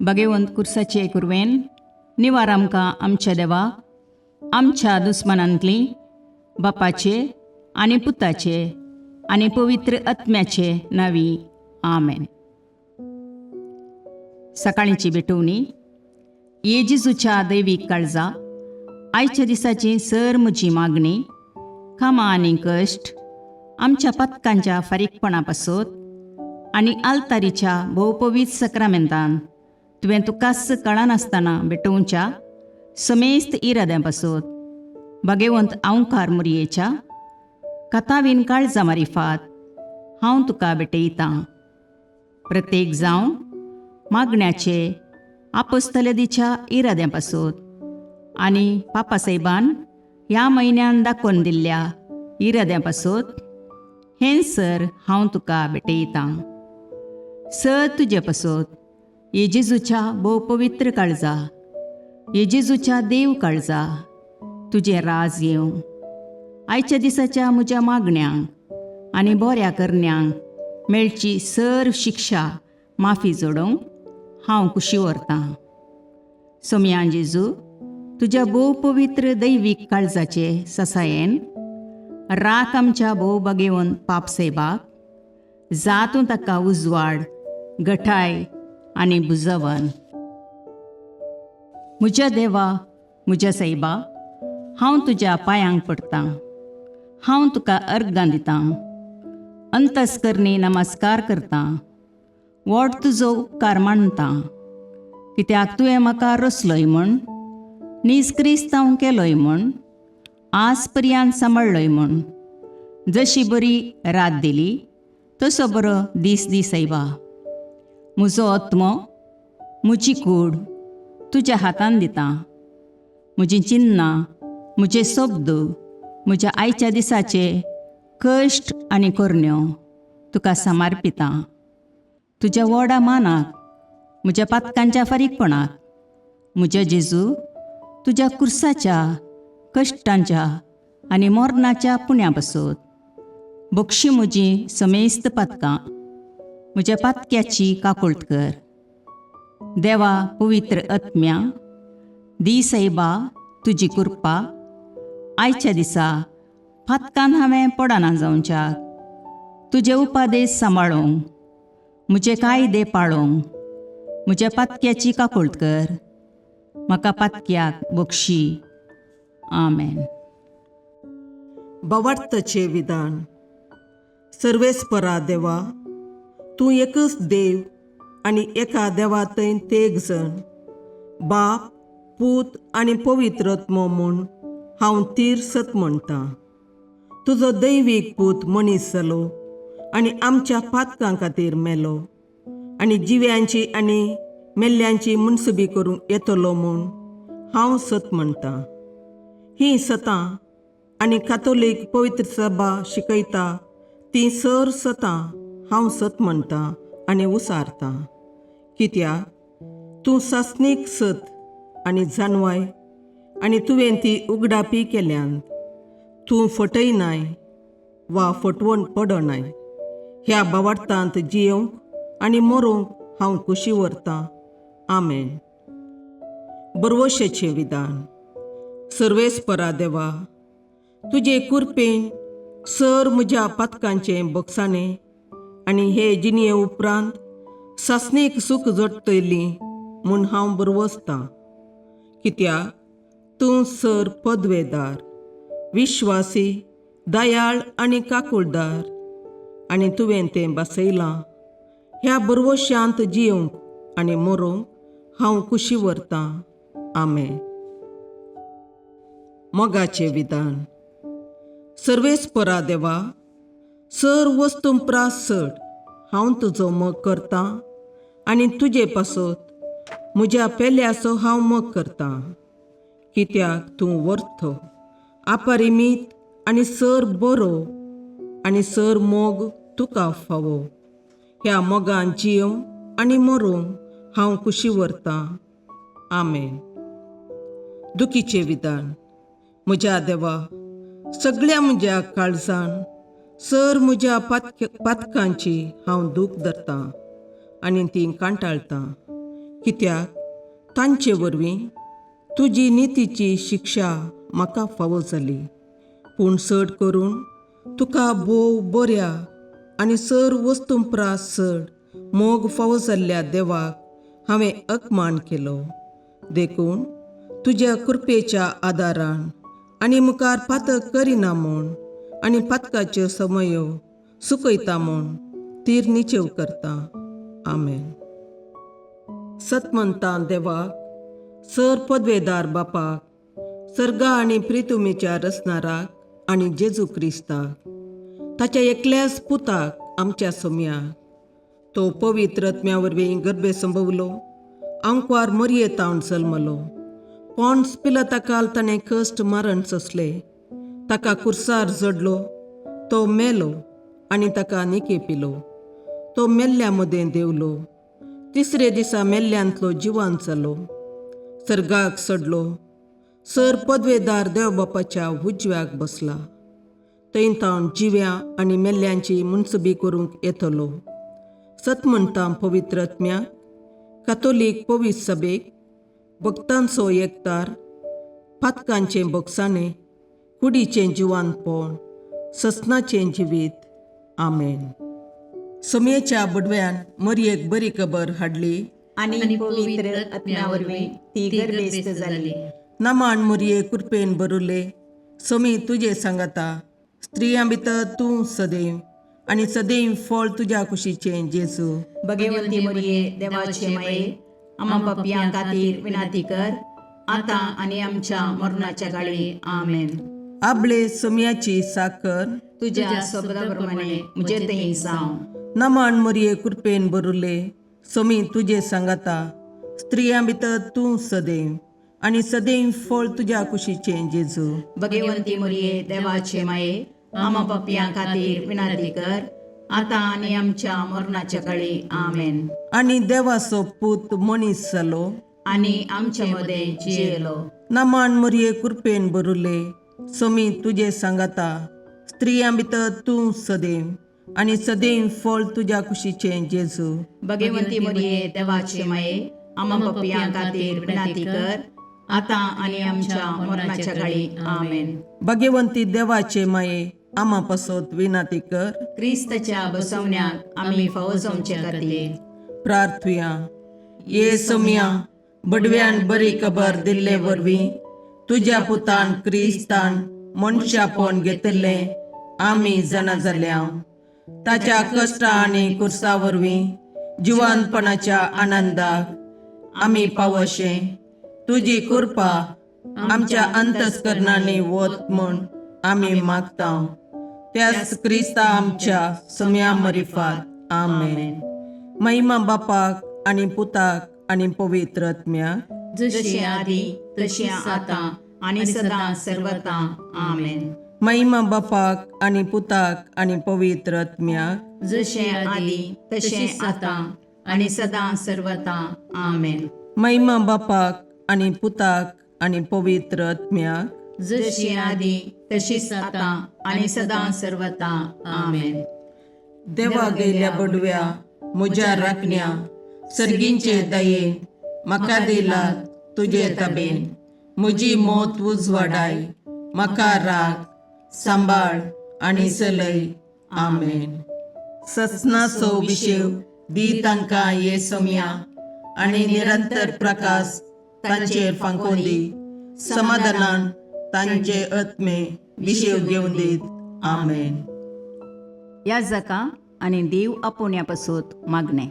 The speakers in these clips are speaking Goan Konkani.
भगेवंत कुर्साचे कुरवेन निवार आमकां आमच्या देवा आमच्या दुस्मनांतली बापाचे आनी पुताचे आनी पवित्र आत्म्याचे नावी. आमेन. सकाळीची भेटवणी. ये जेजूच्या दैवीक काळजा, आयच्या दिसाची सर म्हजी मागणी, कामां आनी कश्ट आमच्या पथकांच्या फारीकपणा पासत आनी आल्तारीच्या भोवपवीत सक्रामेंतान तुवें तुकाच कळनासतना भेटोवच्या समेस्त इराद्यां पासत भगेवंत आंवकार मुरयेच्या कथावीन काळजा मारिफात हांव तुका भेटयतां. प्रत्येक जावन मागण्याचे आपस्तलदीच्या इराद्यां पासत आनी पापासाहेबान ह्या म्हयन्यान दाखोवन दिल्ल्या इराद्यां पासत हें सर हांव तुका भेटयतां. सर तुजे पासत ये जेजूच्या भोव पवित्र काळजा, ये जेजूच्या देव काळजा, तुजें राज येवं. आयच्या दिसाच्या म्हज्या मागण्यांक आनी बऱ्या करण्यांक मेळची सर शिक्षा माफी जोडोवंक हांव कुशी व्हरतां. सोमयान जेजू, तुज्या भोव पवित्र दैवीक काळजाचे ससायेन राख आमच्या भोव बागेवन पाप सेबाक जातूं ताका उजवाड, गठाय आनी बुजवन. म्हज्या देवा, म्हज्या सायबा, हांव तुज्या पांयांक पडटां. हांव तुका अर्गां दितां, अंतस्करणी नमस्कार करतां, व्हड तुजो उपकार मानतां, कित्याक तुवें म्हाका रचलोय म्हूण, नीज क्रिस्तांव केलोय म्हूण, आज पर्यंत सांबाळ्ळोय म्हूण. जशी बरी रात दिली तसो बरो दीस दी सायबा. म्हजो आत्मो, म्हजी कूड तुज्या हातान दितां. म्हजीं चिन्नां, म्हजे शब्द, म्हज्या आयच्या दिसाचे कश्ट आनी करण्यो तुका समर्पितां. तुज्या व्हडा मानाक, म्हज्या पातकांच्या फारीकपणाक, म्हज्या जेजू, तुज्या कुर्साच्या कश्टांच्या आनी मरणाच्या पुण्या पासत बक्षी म्हजी समेस्त पातकां. म्हज्या पातक्याची काकुळट कर. देवा पवित्र आत्म्या, दी सायबा तुजी कृपा आयच्या दिसा पातकान हांवें पडना जावच्याक, तुजे उपादेश सांबाळूंक, म्हजे कायदे पाळूंक म्हज्या पातक्याची काकुळट कर. म्हाका पातक्याक बक्षी. आमेन. भावार्थाचें विधान. सर्वेस्परा देवा, तूं एकच देव आनी एका देवा थंय तेग जण, बाप, पूत आनी पवित्र आत्मो म्हूण हांव तीर सत म्हणटां. तुजो दैवीक पूत मनीस जालो आनी आमच्या पातकां खातीर मेलो आनी जिव्यांची आनी मेल्ल्यांची मुनसुबी करूंक येतलो म्हूण हांव सत म्हणटां. हीं सतां आनी कातोलीक पवित्र सभा शिकयता तीं सर सतां हांव सत म्हणटां आनी उसारतां, कित्याक तूं सासणीक सत आनी जाणवाय आनी तुवें ती उगडापी केल्यान. तूं फटयनाय वा फटवण पडनाय. ह्या भावार्थांत जियोवंक आनी मरोंक हांव कुशी व्हरतां. आमेन. बरवशेचें विधान. सर्वेस्परा देवा, तुजे कुरपेन सर म्हज्या पातकांचें बक्षाणें आनी हे जिणये उपरांत सासणीक सूख जोडटली म्हूण हांव बरवसतां, कित्याक तूं सर पदवेदार, विश्वासी, दयाळ आनी काकुळदार आनी तुवें तें बसयलां. ह्या बरवशांत जियोवंक आनी मरोंक हांव कुशी व्हरतां. आमेन. मोगाचें विधान. सर्वेस्परा देवा, सर वस्तू प्रास चड हांव तुजो मोग करतां आनी तुजे पासत म्हज्या पेल्याचो हांव मोग करतां, कित्याक तूं वर्थ, अपरिमीत आनी सर बरो आनी सर मोग तुका फावो. ह्या मोगान जियोवंक आनी मरोंक हांव कुशी व्हरतां. आमेन. दुखीचें विधान. म्हज्या देवा, सगळ्या म्हज्या काळजान सर म्हज्या पातकांची हांव दूख धरतां आनी ती कांटाळटां, कित्याक तांचे वरवीं तुजी नितीची शिक्षा म्हाका फावो जाली. पूण चड करून तुका भोव बऱ्या आनी सर वस्तूं प्रास चड मोग फावो जाल्ल्या देवाक हांवें अपमान केलो. देखून तुज्या कृपेच्या आदारान आनी मुखार पातक करिना म्हूण आनी पातकाच्यो समयो सुकयता म्हूण तीर निचेव करता. आमेन. सतमंतां देवाक, सर पदवेदार बापाक, सर्गा आनी प्रितुमेच्या रचणाराक आनी जेजू क्रिस्ताक, ताच्या एकल्याच पुताक आमच्या सोम्याक, तो पवित्र आत्म्या वरवीं गर्भे संभवलो, आंकवार मरयेतावन जल्मलो, पोंड्स पिलताकाल ताणें कश्ट मरण सोंसले, ताका कुर्सार जडलो, तो मेलो आनी ताका निके पिलो, तो मेल्ल्या मदें देंवलो, तिसरे दिसा मेल्ल्यांतलो जिवान जालो, सर्गाक चडलो, सर पदवेदार देव बापाच्या उजव्याक बसला, थंय तावन जिव्या आनी मेल्ल्यांची मुनसबी करूंक येतलो. सत म्हणटा पवित्र आत्म्याक, कातोलीक पवित्र सभेक, भक्तांचो एकतार, पातकांचें बोगसाणें, कुडीचें जिवानपण, ससनाचें जिवीत. आमेन. सोमयेच्या बडव्यान मरयेक बरी खबर हाडली आनी पवित्र आत्म्या वरवीं ती गर्भेस्त जाली. नमान मुरये कृपेन बरुले, सोमी तुजे सांगाता, स्त्रियां भितर तूं सदैव आनी सदैव फळ तुज्या कुशीचें जेजू. भगवंती मरिये, देवाचे माये, आमा पापयां खातीर विनंती कर, आतां आनी आमच्या मरणाच्या काळी. आमेन. आबळे सोमयाची साकर तुज्या शब्दा प्रमाणे म्हजे थंय जावं. नमान मुरये कृपेन बरुले, सोमी तुजे सांगाता, स्त्रियां भितर तूं सदैव आनी सदैव फळ तुज्या कुशीचें जेजू. भगवंती मरिये, देवाचे माये, आमा पापयां खातीर विनंती कर, आतां आनी आमच्या मरणाच्या काळी. आमेन. आनी देवाचो पूत मनीस जालो आनी आमचे मदें जियेलो. नमान मुरये कृपेन बरुले, सोमी तुजे सांगाता, स्त्रियां भितर तूं सदैव आनी सदैव फळ तुज्या कुशीचें जेजू. भगवंती मरिये, देवाचे माये, आमा पापयां खातीर विनंती कर, आतां आनी आमच्या मरणाच्या काळी. आमेन. भगवंती देवाचे माये, आमा पासत विनंती कर. क्रिस्तच्या बसवण्याक आमी फावो जावचे खातीर. प्रार्थुया. ये सोमया, बडव्यान बरी खबर दिल्ले वरवीं तुज्या पुतान क्रिस्तान मनशापण घेतिल्लें आमी जाणा जाल्या. ताच्या कश्टा आनी कुर्सा वरवीं जिवानपणाच्या आनंदाक आमी पावशे तुजी कृपा आमच्या अंतस्करणांनी वत म्हूण आमी मागता, त्याच क्रिस्ता आमच्या सम्या मरिफात. आमेन. महिमा बापाक आनी पुताक आनी पवित्र आत्म्याक, जशी आदी तशी आतां आनी सदां सर्वता. आमेन. महिमा बापाक आनी पुताक आनी पवित्र आत्म्याक, जशें आदी तशें आतां आनी सदां सर्वता. आमेन. महिमा बापाक आनी पुताक आनी पवित्र आत्म्याक, जशी आदी तशीच आतां आनी सदां सर्वता. आमेन. देवा गेल्या बडव्या म्हज्या राखण्या, सर्गींचे दयेन म्हाका दिला तुजे तबेन, म्हजी मोत उजवाडाय, म्हाका राख, सांबाळ आनी चलय. आमेन. ससनाचो विशेव दी तांकां ये सोम्या आनी निरंतर प्रकाश तांचेर फांकोवन दी, समाधानान तांचे आत्मे विशेव घेवन दीत. आमेन. ह्या जाका आनी देव आपोवण्या पासत मागणें.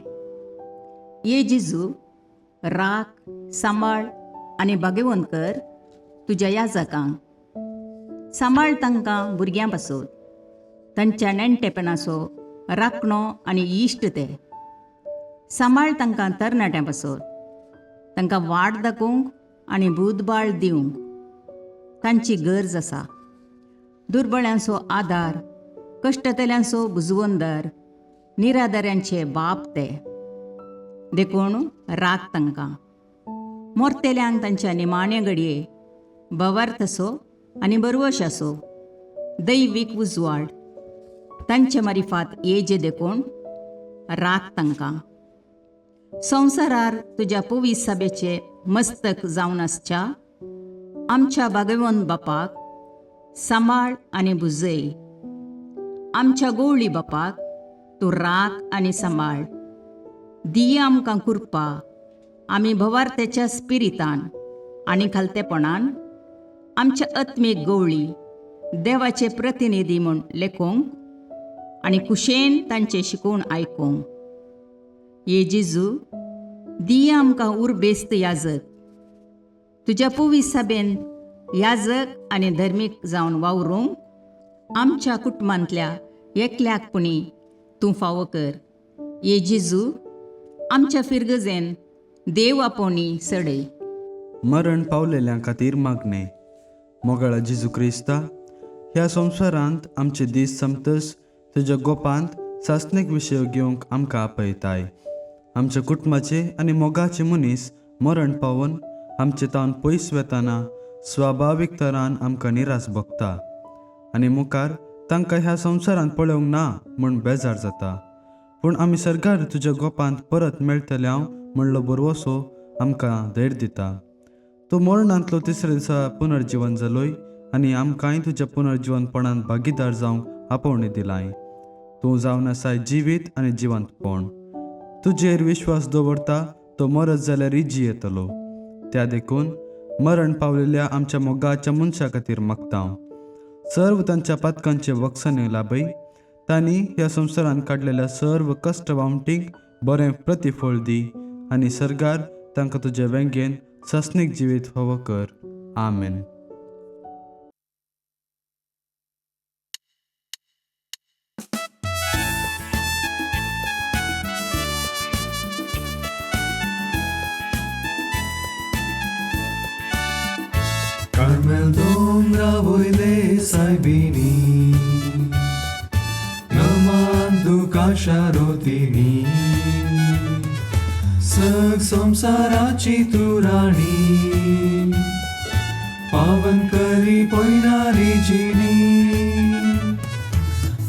ये जेजू, राख, सांबाळ आनी भाग्यवंत कर तुज्या ह्या जाकांक. सांबाळ तांकां भुरग्यां पासत, तांच्या नेणटेपणाचो राखणो आनी इश्ट ते. सांबाळ तांकां तरणाट्यां पासत, तांकां वाट दाखोवंक आनी बुदबाळ दिवंक तांची गरज आसा. दुर्बळ्यांचो आदार, कश्टतल्यांचो बुजवंदर, निराधाऱ्यांचे बाप ते. देखून राख तांकां. मोरतेल्यांक तांच्या निमाण्या घडये भवार्थ आसो आनी बरवश आसो, दैवीक उजवाड तांचे मारिफात येजे, देखून राख तांकां. संवसारार तुज्या पवीस सभेचे मस्तक जावन आसच्या आमच्या भागवंत बापाक सांबाळ आनी भुजय. आमच्या गोवळी बापाक तूं राख आनी सांबाळ. दिया आमकां कृपा आमी भवार्थ्याच्या स्पिरितान आनी खालतेपणान आमच्या आत्मीक गवळी देवाचे प्रतिनिधी म्हूण लेखूंक आनी कुशेन तांचें शिकोवन आयकूंक. ये जेजू, दिया आमकां उर्बेस्त याजक, तुज्या पवीस सभेन याजक आनी धर्मीक जावन वावरूंक आमच्या कुटुंबांतल्या एकल्याक पुणी तूं फावो कर. ये जेजू, आमच्या फिरगजेन देव आपोवणी सडय. मरण पावलेल्यां खातीर मागणें. मोगाळा जेजू क्रिस्ता, ह्या संवसारांत आमचे दीस सोंपतच तुज्या गोपांत सासणीक विशय घेवंक आमकां आपयताय. आमच्या कुटुंबाचे आनी मोगाचे मनीस मरण पावून आमचे तावन पयस वेताना स्वाभावीक तरान आमकां निरास भोगता आनी मुखार तांकां ह्या संवसारांत पळोवंक ना म्हूण बेजार जाता. पूण आमी सरकार तुज्या गोपांत परत मेळटले हांव म्हणलो भरवसो आमकां धैर्य दिता. तूं मरणांतलो तिसऱ्या दिसा पुनर्जिवन जालोय आनी आमकांय तुज्या पुनर्जिवनपणान भागीदार जावंक आपोवणें दिलाय. तूं जावन आसाय जिवीत आनी जिवंतपण. तुजेर विश्वास दवरता तो मरत जाल्यारय जियेतलो. त्या देखून मरण पावलेल्या आमच्या मोगाच्या मनशा खातीर मागता हांव. सर्व तांच्या पातकांचे वक्साने लाभय. तांणी ह्या संवसारांत काडलेल्या सर्व कश्ट वावटींक बरें प्रतिफळ दी आनी सर्गार तांकां तुज्या वेंगेन सासणीक जिवीत फावो कर. आमेन. कार्मेल दोंगरा वयले सायबिणी, नमान तुका शारोतिनी, सग संवसाराची तूं राणी, पावन करी पयणारी जिणी,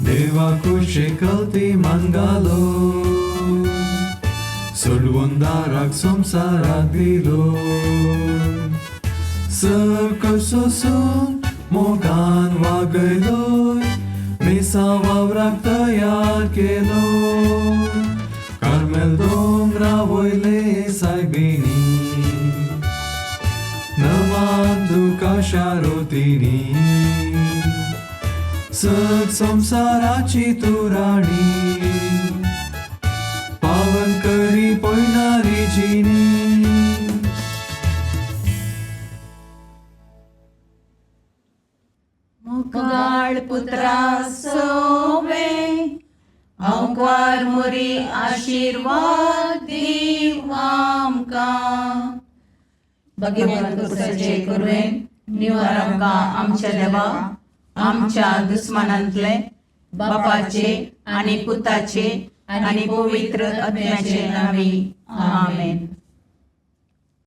देवा कुशे कलती मानगालो, सोडवून दाराक संवसाराक दिलो, सग सोसून मोगान वागयलोय, मिसा वावराक तयार केलो, कार्मेल दोंगरा वयले सायबिणी, नमान तुका शारोतिनी, सग संवसाराची तूं राणी, पावन करी पयणारी जिणी. मोगाळ पुत्रा सोवे आंकवार मोरी आशिर्वाद दीव आमकां. भगवंत कुसाचे कुरवेन निवार आमकां आमच्या देवा आमच्या दुस्मानांतले बापाचे आनी पुताचे आनी पवित्र आत्म्याचे नांवी. आमेन.